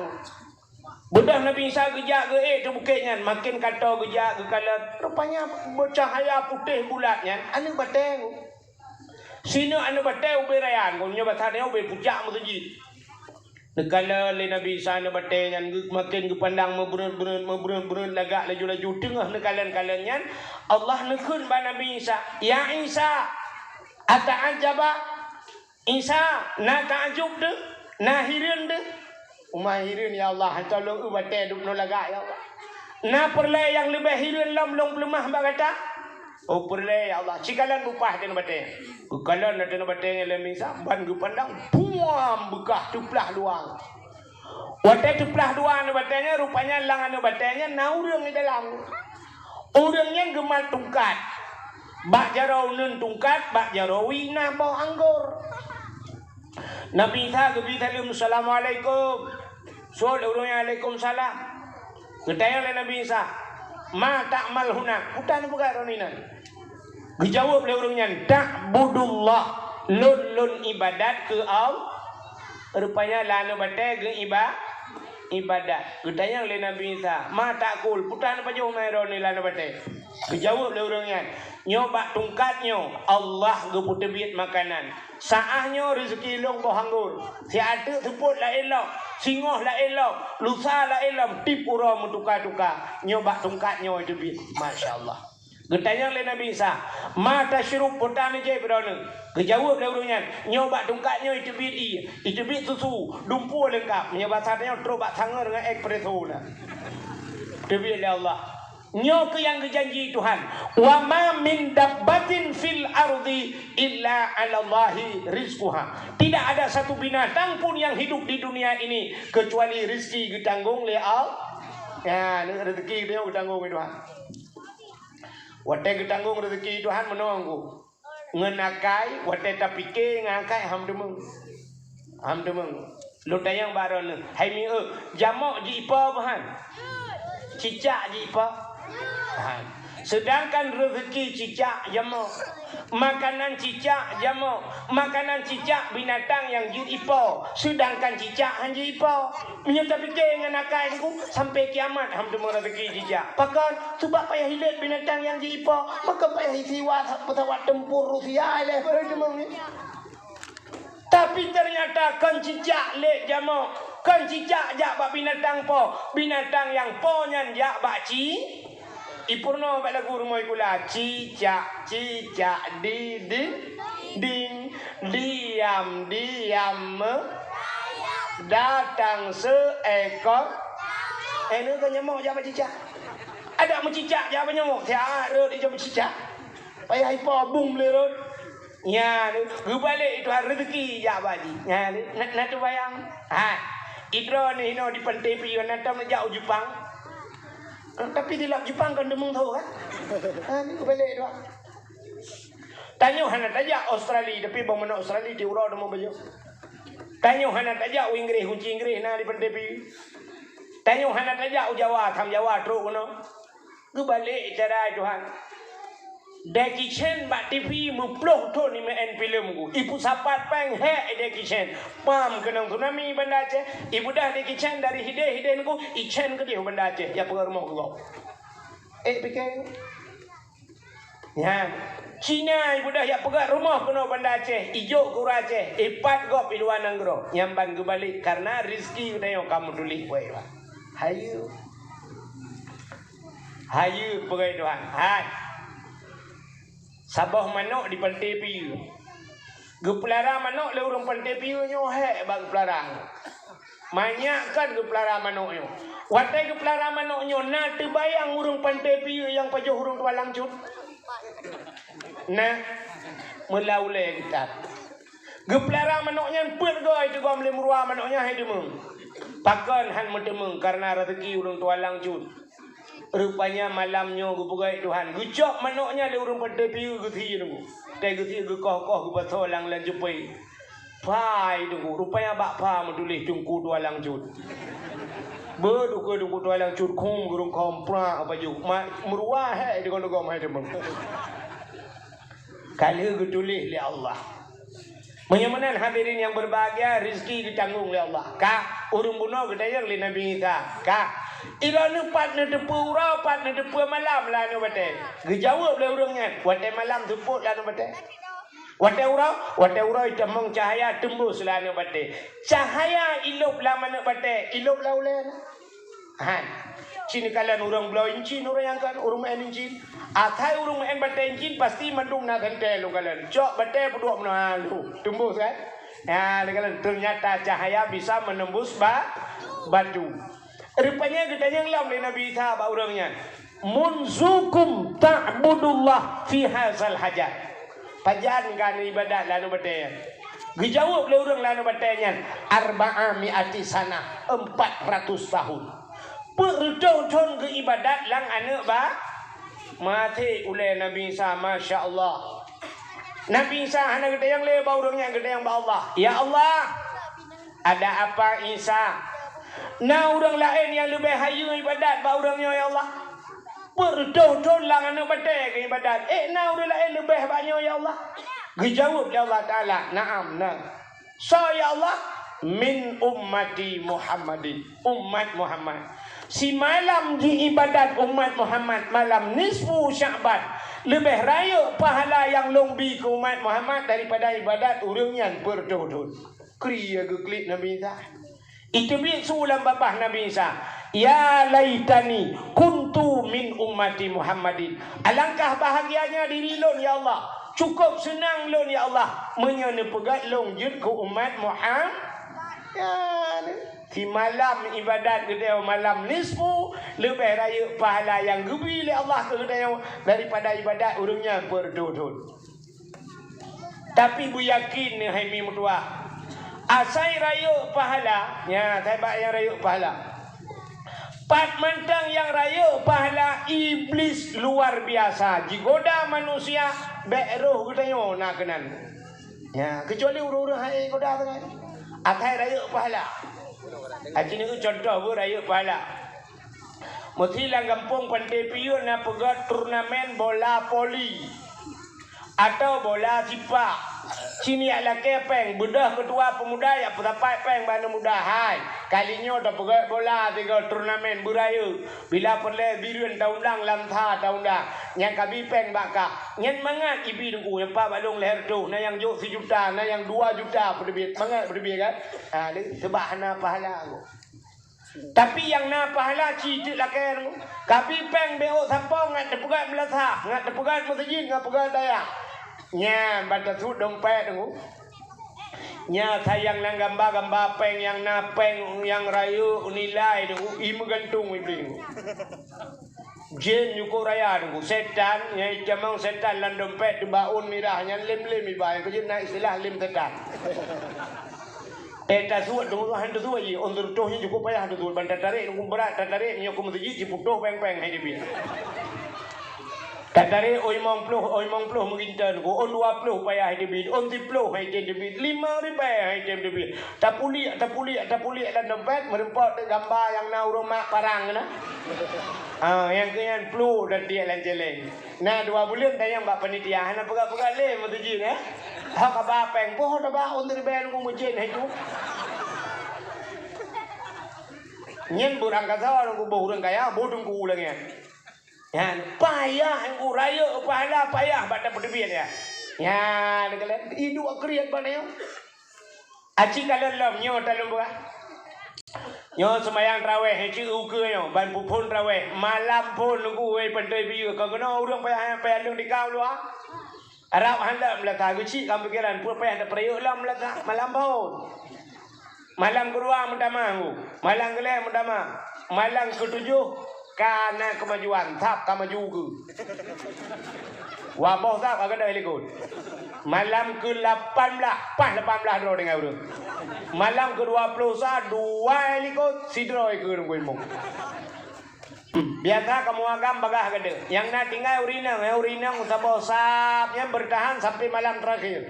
Beudôh Nabi Isa geujak geuék ateueh bukét nyan, maken ka toe geujak geukalon. Rupanya cahya putéh bulat nyan aneuk batèe. Sineuk aneuk batèe ubé raya, ngon nyoe basa nyoe ubé pucak meuseujid. Neukalon lé Nabi Isa aneuk batèe nyan geu-, maken geupandang meubreuet-breuet, meubreuet-breuet lagak laju-laju teungoh neukalon-kalon nyan, Allah neukheun bak Nabi Isa, "Ya Isa, ata'ajjaba?" Isa, na takjub teuh? Na hireuen teuh? Uma hireuen, ya Allah, hantom lôn eu batèe dum nyoe lagak, ya Allah. Na peureulèe nyang leubèh hireuen lom lôn peuleumah bak gata? Oh, peureulèe, ya Allah. Cikalon bupah ateueh batèe. Geukalon ateueh batèe nyan lé Nabi Isa, ban geupandang, buam, beukah teuplah dua. Watèe teuplah dua aneuk batèe nyan, rupanya lam aneuk batèe nyan na ureueng di dalam. Ureueng nyan geumat tungkat. Bak jaroe uneuen tungkat, bak jaroe wie na boh anggor. Nabi Isa geubri saleuem, "Assalamualaikum." Seuôt lé ureueng nyan, "Waalaikumsalam." Geutanyong lé Nabi Isa, "Ma ta'mal huna?" Peue tapeugah droeneuh inan? Geujaweueb lé ureueng nyan, "Ta'budullah." Lôn, lôn ibadat keu Allah. Rupanya lam aneuk batèe geuiba-, ibadat. Geutanyong lé Nabi Isa, "Ma ta'kul?" Peue tapajoh mè droeneuh lam aneuk batèe? Geujaweueb lé ureueng nyan, "Nyoe bak tungkat nyoe Allah geupeuteubiet makanan. Saát nyoe reuzeuki lôn boh anggor. Siat teuk seupôt laén lom, singoh laén lom, lusa laén lom, tiep uroe meutuka-tuka. Nyoe bak tungkat nyoe iteubiet." Masya Allah. Geutanyong lé Nabi Isa, "Ma tasyrub?" Peue taneujép droeneuh? Geujaweueb lé ureueng nyan, "Nyoe bak tungkat nyoe iteubiet ie, iteubiet susu, dumpue leungkap." Meunyoe basa tanyoe trok bak sangeue ngon espresso na. Teubiet lé Allah. Nyoe keuh nyang geujanji Tuhan, "Wa ma min dabbatin fil ardi illa 'alallahi rizquha." Tidak ada satu binatang pun yang hidup di dunia ini kecuali rezeki geutanggong lé Allah. Ya, rezeki geutanggong lé Tuhan. Watèe geutanggong rezeki Tuhan meunoe Teungku. Ngon akai, watèe tapike ngon akai, han teumeung. Han teumeung. Lôn tanyong bak droeneuh, hai mieu, jamok jiipo beuhan? Cicak jiipo? Han. Seudangkan reuzeuki cicak jamok. Makanan cicak jamok. Makanan cicak binatang nyang jeuet ipo. Seudangkan cicak han jeuet ipo. Meunyoe tapike ngon akai Teungku, sampai kiamat han teumeung reuzeuki cicak. Pakon? Sabab payah ilét binatang nyang jeuet ipo, maka payah isiwa sa-, pesawat tempur Rusia ilèe baru teumeung nyan. Tapi ternyata kon cicak lét jamok, kon cicak jak bak binatang po, binatang nyang po nyan jak bak ci-, ipeurunoe bak lagu rumoh sikula, cicak, cicak di dinding, diam, diam me-, datang seekor. Eh, nyoe kan nyamok jak bak cicak. Adak meucicak jak bak nyamok, siat rhot ijak meucicak. Payah ipo bum lé rhot. Nyan, geubalek Tuhan reuzeuki jak bak jih. Nyan, na, na teubayang? Ha, idroe nyoe hinoe di Pantai Piyeue, na tom jak u Jepang. Tapi di lam Jepang kan deungon tho kan? Ha, geubalek Tuhan. Tanyoe hana tajak Australia, tapi bang meunan Australia di uroe deungon bajoe. Tanyoe hana tajak u Inggréh, kunci Inggréh na di Pantai Piyeue. Tanyoe hana tajak u Jawa, tham Jawa trok keunoe. Geubalek cara Tuhan. Jackie Chan bak T V meuploh thon imeu'en filem ku. Ipeusapat péng hék Jackie Chan. Pam keunong tsunami Banda Aceh. Ibeudôh Jackie Chan dari hideh-hideh ku, ichan keudeh Banda Aceh. Ya peugah rumoh keu gob. Eh, pike. Nyan. Cina ibeudôh ya peugah rumoh keunoe Banda Aceh. Ijok keu ureueng Aceh. Ipat gob i luwa nanggroe. Nyan ban geubalek karena rezeki geutanyoe ka meutuléh. Weh, wah. Hayeue. Hayeue peugah Tuhan. Hai. Saboh manok di Pantai Piyeue. Geupeulara manok lé ureueng Pantai Piyeue nyoe hék bak geupeulara. Manyak kan geupeulara manok nyoe. Watèe geupeulara manok nyoe na teubayang ureueng Pantai Piyeue nyang pajoh ureueng tuha lam cut. Nah, meulaulée geutat. Geupeulara manok nyan peuet goe teugom lé meuruwa manok nyan hai teumeung. Pakon han meuteumeung? Kareuna raseuki ureuëng tualang cut. Rupanya malam nyoe geupeugah Tuhan, geucok manok nyan lé ureuëng panté piyeue geusie teungku. Tée geusie geukoh-koh geupasoe lam, lam cupée. Pha teungku, rupanya bak pha meutuléh Teungku Tualang Cut. Beudôh keu Teungku Tualang Cut khum gurung khom prak pajoh. Ma-, meuruwa hé deungon-deungon hai teumon. Ka lheueh geutuléh lé Allah. Meunyoe meunan hadirin nyang berbahagia, rezeki geutanggong lé Allah. Ka, ureuëng bunoe geutanyong lé Nabi Isa. Ka, droeneuh pat neuteupeue uroe, pat neuteupeue malam lam aneuk batée. Geujaweueb lé ureuëng nyan, watée malam seupôt lam aneuk batée. Watée uroe, watée uroe itamong cahya teumbus lam aneuk batée. Cahya ilôb lam aneuk batée, ilôb lam ulée. Han. Ci neukalon ureuëng bloe incin, ureuëng nyang kon ureuëng meu'en incin. Asai ureuëng meu'en batée incin, pasti mandum na santée lôn kalon. Cok batée peuduek meunoe, ha, lheueh. Teumbus, kan? Ya, neukalon. Ternyata cahaya bisa menembus ba-, batu. Rupanya geutanyong lom lé Nabi Isa bak ureuëng nyan, "Munzukum ta'budullah fi hazal hajar." Pajan ka neuibadat lam aneuk batée nyan? Geujaweueb lé ureuëng lam aneuk batée nyan, "Arba'a mi'ati sanah," empat ratus tahun. Peuet reutôh thon geuibadat lam aneuk ba-, maté ulée Nabi Isa, masya Allah. Nabi Isa hana geutanyong lé bak ureuëng nyan, geutanyong bak Allah, "Ya Allah, ada apa Isa? Na ureuëng laén nyang leubeh hayeue ibadat bak ureuëng nyoe, ya Allah?" Peuet reutôh thon lam aneuk batée geuibadat, "Ék na ureuëng laén leubeh bak nyoe, ya Allah?" Geujaweueb lé Allah Taala, "Na'am, na." "Soe, ya Allah?" "Min ummati Muhammadin," umat Muhammad. Simalam jiibadat umat Muhammad malam nisfu Sya'ban, leubeh rayeuk pahala nyang lôn bi keu umat Muhammad daripada ibadat ureuëng nyan peuet reutôh thon. Kri ya geuklik Nabi Isa. Iteubiet su lam babah Nabi Isa, "Ya laitani kuntu min ummati Muhammadin." Alangkah bahagianya diri lôn, ya Allah. Cukup seunang lôn, ya Allah, meunyoe neupeugét lôn jeuet keu umat Muhammad. Ya, simalam ibadat geutanyoe malam nisfu, leubeh rayeuk pahala nyang geubi lé Allah keu geutanyoe daripada ibadat ureuëng nyan peuet reutôh thon. Tapi beuyakin neuh hai mi meutuwah, asai rayeuk pahala, nya, asai bak nyang rayeuk pahala. Pat mantong nyang rayeuk pahala, Iblis luar biasa, jigoda manusia, bék roh geutanyoe na keunan. Nya, keucuali ureuëng-ureuëng hai goda keunan. Asai rayeuk pahala. Aci nyoe contoh beu rayeuk pahala. Meusi lam gampông Panté Piyeue na peugét turnamen bola voli. Atawa bola sipak. Siniak lakée péng, beudôh keutua peumuda jak peusapat péng bak aneuk muda, hai. Kali nyoe tapeugét bola sigoe turnamen beurayeuk. Bila peureulée bireuen taundang lam sa taundang. Nyang kabi péng bak kah. Nyan mangat ibi teungku, nyang pat bak lôn lhée reutôh, na nyang jok sijuta, na nyang dua juta peuteubiet. Mangat peuteubiet kan? Ha, seubab hana pahala. Tapi nyang na pahala ci teuk lakée teungku. Kabi péng bék ôk sapo ngat teupeugét meulasah, ngat teupeugét meuseujid, ngat peugét dayah. Nyan ban tasut dompet teungku. Nya sayang lam gamba-gamba péng nyang na péng nyang rayeuk nilai teungku, i meugantung iblih teungku. Jén nyukôh raya teungku, setan, nyang itamong setan lam dompet teubaon mirah, nyan lem-lem iba, nyang keujeuet na istilah lem setan. Eh, tasuet teungku, han tasuet jih, ôn teureutôh nyan cukup payah tasuet, ban tatarek teungku brat, tatarek meunyoe keu meuseujid siputôh péng-péng hai teubiet. Tatarek ôn limong ploh, ôn limong ploh meuginton teungku, ôn dua ploh payah hai teubiet, ôn siploh hai teubiet, limong ribèe hai teubiet. Tapuliek, tapuliek, tapuliek lam dompet, meureumpok teuk gamba nyang na ureueng mak parang na. Ah, nyang keu nyan pluek dan tiek lam céléng. Na dua buleuen tanyong bak panitia, hana peugah-peugah lé meuseujid, eh. Hok haba péng, boh taba ôn ribèe nunggu meucén hai tu. Nyan beurangkasoe nunggu boh ureueng kaya, boh teungku lagèe nyan. Nyan payah nunggu rayeuk pahala payah bak tapeuteubiet ya. Nyan keulen iduek kriet bak nyoe. Aci ka lom-lom nyoe talôn peugah. Nyoe seumayang traweh, ci ukeue nyoe, ban peuphon traweh, malam phon nunggu wai pantai biyeu, ka keunoe ureueng payah, payah lôn di kau luwa. Arab han lom lata geucik lam pikeran, peue payah tapeurayeuk lom lata, malam phon. Malam keudua meutamah nunggu, malam keulhèe meutamah, malam keutujoh ka na keumajuan, sab ka maju ukeue. Waboh sab ka gadôh likot. Malam keu lapan blah, paih lapan blah droe tinggai ureuëng. Malam keu dua ploh sa, dua likot, sidroe keu ureuëng kuimong. Biasa kamoe agam bagaih gadôh. Nyang na tinggai ureuëng inong, eh, ureuëng inong saboh sab nyan beurtahan sampai malam terakhir.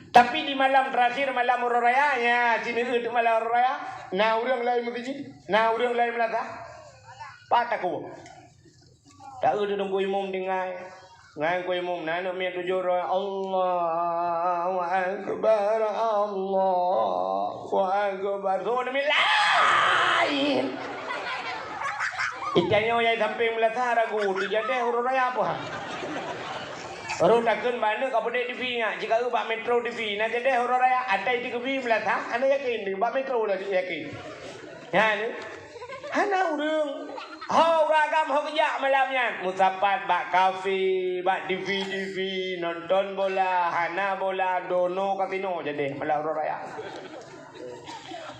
Tapi di malam terakhir, malam uroe raya, nya, sineuk teuk malam uroe raya, na ureuëng laén meuseujid, na ureuëng laén meulasah. Pat takue. Taeu deungon imum tinggai. Ngon ku imum na aneuk miet tujoh droe, "Allahu Akbar, Allahu Akbar." Soe aneuk miet laén. Itanyoe nyang sampéng meulasah ragu, teuh jadeh uroe raya peue? Rot takheun bak aneuk ka peudeh T V nyan, cit ka eu bak Metro T V, na jadeh uroe raya, atai T V meulasah, hana yakin, bak Metro lah yakin. Nyan, hana ureuëng. Ho ureuëng agam ho geujak malam nyan. Meusapat bak kafe, bak T V-T V, nonton bola, hana bola, dono kasino jadeh malam uroe raya.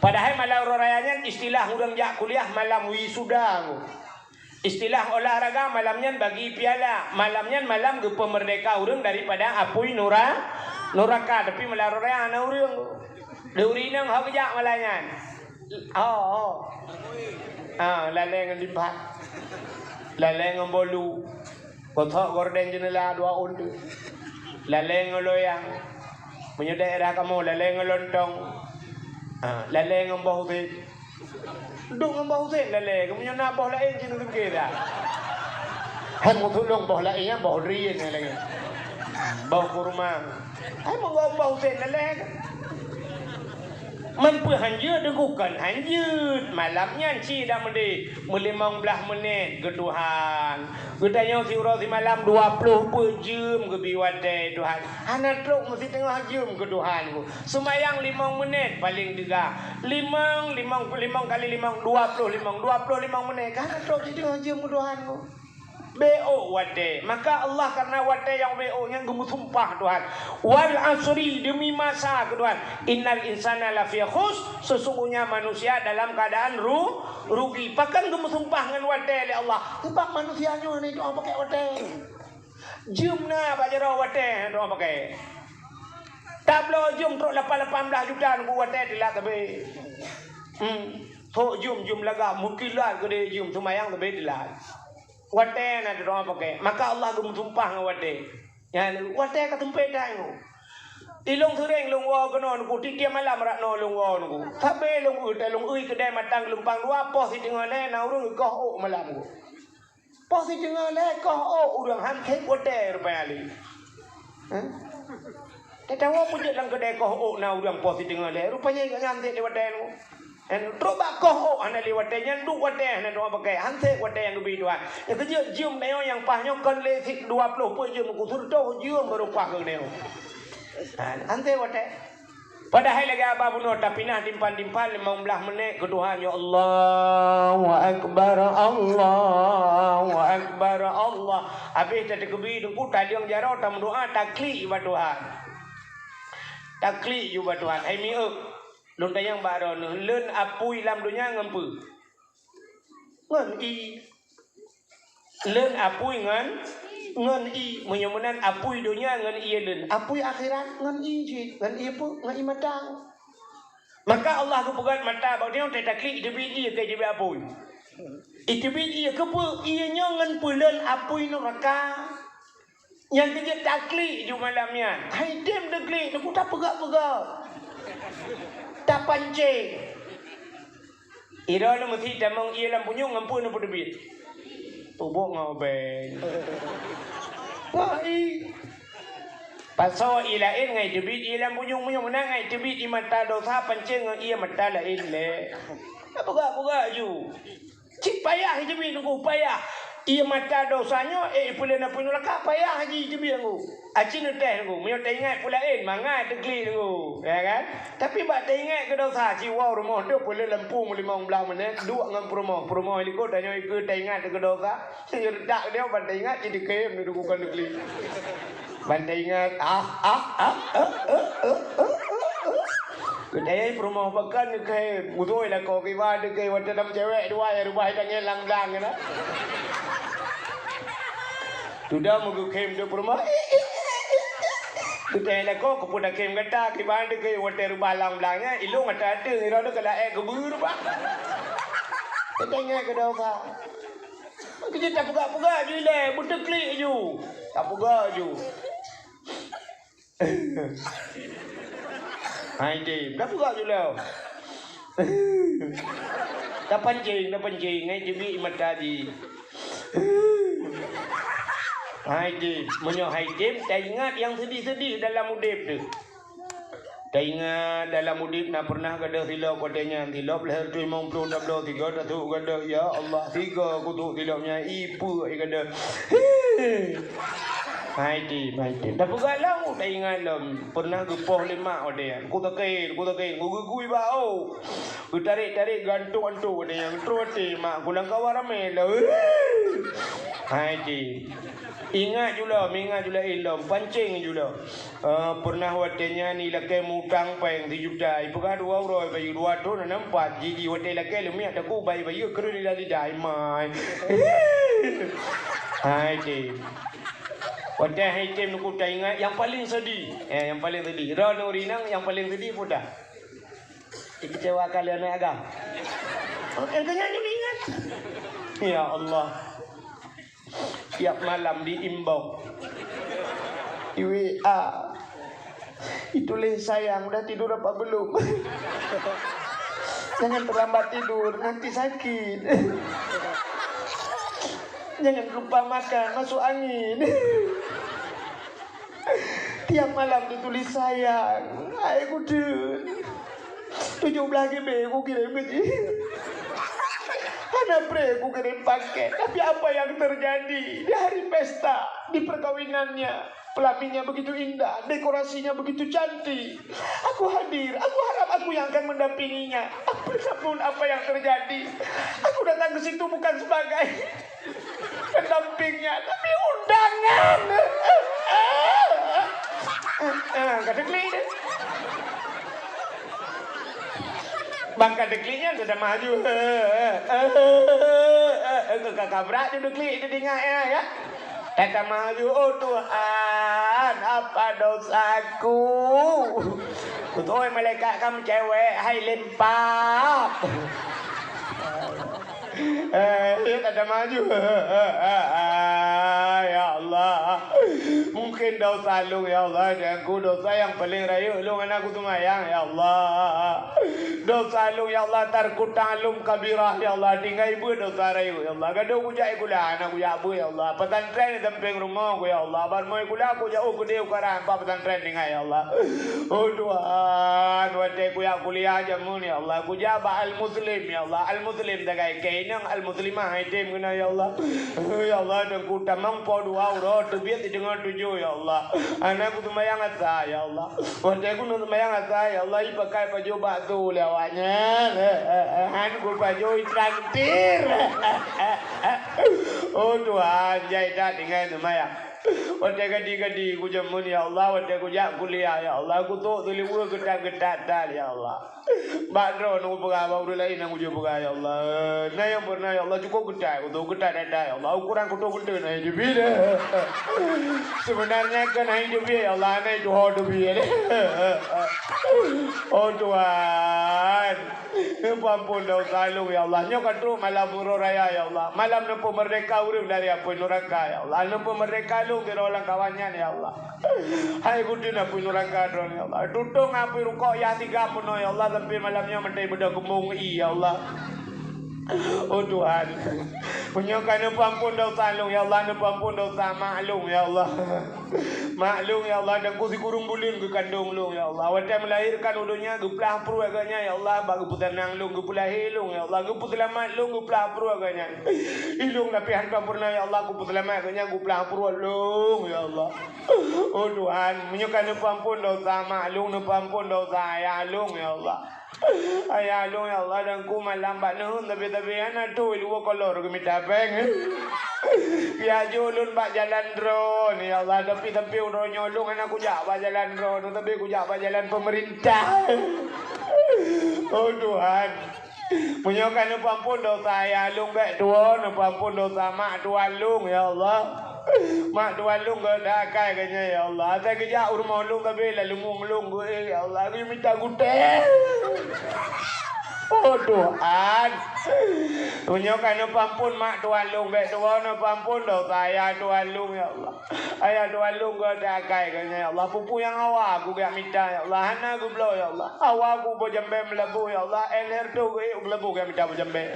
Padahai malam uroe raya nyan istilah ureuëng jak kuliah malam wisuda. Istilah olahraga malam nyan bagi piala. Malam nyan malam geupeumerdeka ureuëng daripada apui nura-, nuraka. Tapi malam uroe raya hana ureuëng. Di ureuëng inong ho geujak malam nyan. Oh, oh. Ha, lalée ngon dipat. Lalée ngon bolu. Kothok gorden jeuneula dua ôn teuh. Lalée ngon loyang. Meunyoe daerah kamoe lalée ngon lontong. Ha, lalée ngon boh usen. Duek ngon boh usen lalée, meunyoe na boh laén cit neuseuké dah. Hai meusulong boh laén nyan, boh drien nyan lagée. Boh kurma. Hai meungon boh usen lalée. Meunpeue hanjeuet deungon kon hanjeuet, malam nyan cit dak meudeh, meulimong blaih menit keu Tuhan. Geutanyoe siuroe simalam dua ploh peuet jeuem geubi watée Tuhan. Hana trok meusiteungoh jeuem keu Tuhan. Seumayang limong menit paleng teuga. Limong, limong, limong kali limong, dua ploh limong, dua ploh limong menit. Ka hana trok jiteungoh jeuem keu Tuhan. Beu watée. Maka Allah karena watée nyang beu nyan geumeusumpah Tuhan. "Wal asri," demi masa keu Tuhan. "Innal insana lafi khus," sesungguhnya manusia dalam keadaan ru-, rugi. Pakon geumeusumpah ngon watée lé Allah? Sebab manusia nyoe ni doa pakai watée. Jeuem na bak jaroe watée doa pakai. Tabloe jeuem trok lapan lapan blaih juta nunggu watée teulat sabe. Hmm. Sok jeuem, jeuem lagak, meukilat keudeh jeuem, seumayang sabe teulat. Watée na doa pakai. Maka Allah geumeusumpah ngon watée. Nyan, watée ka seumpét that nyoe. Ilong seuréng lôn woe keunoe nunggu, tiep-tiep malam rot noe lôn woe nunggu. Sabe lôn eu, lôn eu keudée matang geulumpang dua, poh siteungoh lhée na ureuëng koh ôk malam nunggu. Poh siteungoh lhée koh ôk ureuëng han sép watée rupanya lé. Hah? Tatawa peujeuet lam keudée koh ôk na ureuëng poh siteungoh lhée, rupanya ingat nyan han sép lé watée nunggu. Trok bak koh ôk hana lé watée nyan, duek watée hana teuma pakai, han sép watée nyang geubi Tuhan. Nyang keujeuet jeuem tanyoe nyang paih nyoe kon lé sit dua ploh peuet jeuem, ku seureutoh jeuem barô paih keu tanyoe. Ha, han sép watée. Padahai lagée haba bunoe tapinah timphan-timphan limong blaih menit keu Tuhan, ya Allahu Akbar, Allahu Akbar, Allah. Habéh tateukeubi teungku taliong jaroe tameudoa taklik bak Tuhan. Taklik ju bak Tuhan. Hai miék. Lôn tanyong bak droeneuh, leuen apui lam donya ngon peue? Ngon ié. Leuen apui ngon, ngon ié. Meunyoe meunan apui donya ngon ié leuen. Apui akhirat ngon ié cit. Ngon ié peue? Ngon ié mata. Maka Allah geupeugét mata bak tanyoe teutaklik teubiet ié keu teubiet apui. Iteubiet ié keupeue? Ié nyoe ngon peuleuen apui nuraka. Nyang keujeuet taklik ju malam nyan. Hai tem taklik, neupeu tapeugah-peugah. Tapancéng. Iroe lôn meusi tamong ié lam punyueng ngon peue neupeuteubiet. Tubok ngon ubeng. Wah, i. Pasoe ié laén ngai teubiet ié lam punyueng, meunyoe meunan ngai teubiet ié mata dosa pancéng ngon ié mata laén lé. Tapeugah-peugah ju. Cit payah jiteubiet nunggu, payah. Ié mata dosa nyoe, eh, ipeuleuen apui nuraka, payah jiteubiet nunggu. Aci neuteh nunggu, meunyoe taingat peue laén, mangat teuklik nunggu, ya kan? Tapi bak taingat keu dosa, ci woe rumoh deuh peuleuen lampu meulimong blaih menit, duek ngon peurumoh, peurumoh likot tanyoe ikeue taingat keu dosa, redak dia ban taingat, ci dikém nunggu kon teuklik. Ban taingat, ah, ah, ah, ah, ah, ah, ah, ah, ah. Keutai peurumoh pakan keukai, mudoi lakoe kiban keukai, watée lam cewek dua ya rubah tangieng lang-lang na. Tuda meugeukhem di peurumoh. Tutée lakoe keupeue takhém gata, kiban teuh keu watée reubah lam blang nyan, ilong ata ateueh, ngira deuh keu laée keubeue reubah. Tutée nyan keu dosa. Keu jih tapeugah-peugah ju ilée, beuteuklik ju. Tapeugah ju. Hai tem, dah peugah ju lom. Tapancing, tapancing, ngai jibi mata jih. Hai tem, meunyoe hai tem, taingat nyang seudih-seudih dalam udeb teuh. Taingat dalam udeb na pernah gadôh silop watée nyan, silop lheueh reutôh limong ploh tabloe sigoe tasôk gadôh, ya Allah, sigoe kusôk silop nyan, ipeue gadôh. Hai tem, hai tem. Tapeugah lom, taingat lom. Pernah geupoh lé mak watée nyan. Ku sakét, ku sakét, ku geugui bak ôk. Geutarek-tarek geuantok-antok watée nyan. Trok watée mak ku lam kawan ramé lom. Hai tem. Ingat ju lom, ingat ju lom, pancing ju lom. Eh, pernah watée nyan ilakée mutang péng sijuta, ipeugah dua uroe bayeue, dua thon hana meupat, jiji watée ilakée leumiak taku bayeue-bayeue kreueh lidah-lidah, imai. Hai tem. Watée hai tem nuku taingat nyang paleng seudih. Eh, nyang paleng seudih. Droeneuh ureueng inong nyang paleng seudih peue dah? Dikecewakan lé aneuk agam. Oh, nyang keu nyan ingat. Ya Allah. Tiap malam diimbong. Di W A. Dituléh, "Sayang, udah tidur apa belum? Jangan terlambat tidur, nanti sakit. Jangan lupa makan, masuk angin." Tiap malam ditulis, "Sayang, hai kudeuen." Tujoh blaih GB kukirém keu jih. Hana pré kukirém paket. Tapi apa yang terjadi di hari pesta, di perkawinannya? Pelaminnya begitu indah, dekorasinya begitu cantik. Aku hadir, aku harap aku yang akan mendampinginya. Apapun apa yang terjadi, aku datang ke situ bukan sebagai pendampingnya, tapi undangan. Ah, ka teuklik deh. Bang ka teuklik nyan, tatamah laju. Ka, ka brat ju teuklik, teuingat, ya, ya. Tatamah laju, "Oh Tuhan, apa dosaku?" Beutôi malaikat ka meucewek, hai lempap. Eh, ya, tatamah laju. Ya Allah. Mungkin dosa lôn, ya Allah, dan ku dosa nyang paleng rayeuk lôn hana kuseumayang, ya Allah. Dosa lôn, ya Allah, tarku ta'allum kabirah, ya Allah, tinggai beuet dosa rayeuk, ya Allah. Gadôh kujak sikula, hana kujak beuet, ya Allah. Pesantren di sampéng rumoh ku, ya Allah. Ban moe sikula kujak, oh, keudeh u Karang, bak pesantren tinggai, ya Allah. Oh Tuhan, watée kujak kuliah jameun, ya Allah, kujak bak Al-Muslim, ya Allah. Al-Muslim sagai keu inong, Al-Muslimah hai tem keunan, ya Allah. Ya Allah, dan ku tamong po dua uroe teubiet sideungoe tujoh, ya Allah. Hana kuseumayang asa, ya Allah. Watée kuneuk seumayang asa, ya Allah, ipakai pajoh bak su lé awaknyan. Han kupajoh, itraktir. Oh Tuhan, jai that tinggai seumayang. Watée gadi-gadi kujameun, ya Allah, watée kujak kuliah, ya Allah, kutok seuliweue geutat-geutat that, ya Allah. Bak droeneuh peugah, bak ureueng laén nyang ujoe peugah, ya Allah. Na nyang peureunah, ya Allah, cukôp geutat, kutok geutat that, ya Allah. Ukoran kutok geutat na jeubiet. Seubeunarnya kan hai jeubiet, ya Allah, na tuho jeubiet. Oh Tuhan. Neupeuamphon dosa lôn, ya Allah. Nyoe ka trok malam uroe raya, ya Allah. Malam neupeumeurdeka ureueng dari apui nuraka, ya Allah. Neupeumeurdeka lôn sidroe lam kawan nyan, ya Allah. Hai beudeuen apui nuraka droeneuh, ya Allah. Tutong apui rukok yah tiga peunoh, ya Allah. Sampai malam nyoe meutai beudôh keumbông ie, ya Allah. Oh Tuhan. Meunyoe ka neupeuamphon dosa lôn, ya Allah. Neupeuamphon dosa mak lôn, ya Allah. Mak lôn, ya Allah, dan ku sikureueng buleuen geukandong lôn, ya Allah. Watée meulahirkan u donya, geuplah pruet geuh nyan, ya Allah, bak geupeuseunang lôn, geupeulahé lôn, ya Allah, geupeuseulamat lôn, geuplah pruet geuh nyan. Ilôn tapi hana peureunah, ya Allah, geupeuseulamat geuh nyan, geuplah pruet lôn, ya Allah. Oh Tuhan, meunyoe ka neupeuamphon dosa mak lôn, neupeuamphon dosa ayah lôn, ya Allah. Ayah lôn, ya Allah, dan ku malam bak neuheun sabe-sabe hana tui luwa kolor geumita péng. Geujak lôn bak jalan droeneuh, ya Allah, tapi-tapi uroe nyoe lôn hana kujak bak jalan droeneuh, tapi kujak bak jalan peumeurintah. Oh Tuhan, meunyoe ka neupeuamphon dosa ayah lôn bék tuwoe, neupeuamphon dosa mak tuwan lôn, ya Allah. Mak tuan lôn geudak akai geuh nyan, ya Allah. Asai geujak u rumoh lôn, tapi lam leumueng lôn geuh, eh, ya Allah, geumita gutèe. Oh, Tuhan. Meunyoe ka neupeuampôn mak tuan lôn, bèk tuwoe neupeuampôn dosa ayah tuan lôn, ya Allah. Ayah tuan lôn geudak akai geuh nyan, ya Allah. Peue-peue nyang hawa ku geujak mita, ya Allah. Hana geubloe, ya Allah. Hawa ku boh jambèe meulaboh, ya Allah. Éh lhèe reutôh geuh ék meulaboh geujak mita boh jambèe.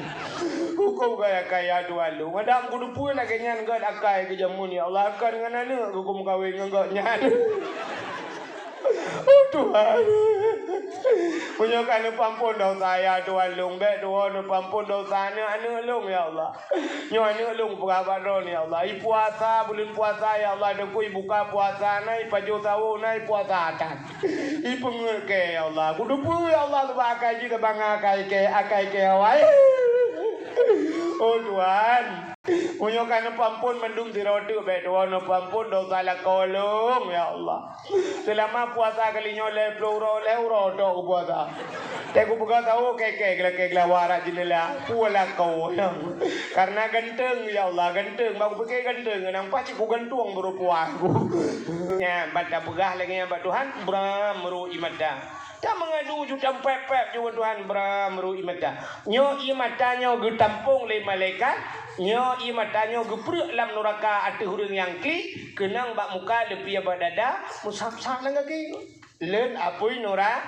Hukôm geuh akai ayah tuan lôn. Madam ku teupeue lagèe nyan geudak akai geuh jameun, ya Allah. Kon ngon aneuk geuh ku meukawen ngon gobnyan. Oh, Tuhan. Meunyoe ka neupeuampôn dosa ayah tuan lôn, bèk tuwoe neupeuampôn dosa aneuk-aneuk lôn, ya Allah. Nyoe aneuk lôn peugah bak droeneuh, ya Allah. Ipuasa, buleuen puasa, ya Allah, Teungku, ibuka puasa na, ipajoh sawô na, ipuasa that. Ipeungeuet kèe, ya Allah. Ku teupeue, ya Allah, sabab akai jih teubang akai kèe, akai kèe awai. Oh, Tuhan. Meunyoe ka neupeuampôn mandum sidroe teuk, bèk tuwoe neupeuampôn dosa lakoe lôn, ya Allah. Seulama puasa kali nyoe lhèe plôh uroe, lhèe uroe tok kupuasa. Teuh kupeugah sawô kèe-kèe geulakèe geulawa rot jeundela. Peue lakoe nyan? Kareuna ganteng, ya Allah, ganteng. Bak kupike ganteng, nampak cit kugantung beurupuan ku. Nyan, ban tapeugah lagèe nyan bak Tuhan, bram meurôh ié mata. Tameungadu ju tampép-pép ju ngon Tuhan, bram meurôh ié mata. Nyoe ié mata nyoe geutampông lé malaikat, nyoe ié mata nyoe geupreuek lam nuraka ateueh ureueng nyang klik, keunong bak muka, leupie bak dada, meusab-sab lam gaki. Leuen apui nura-,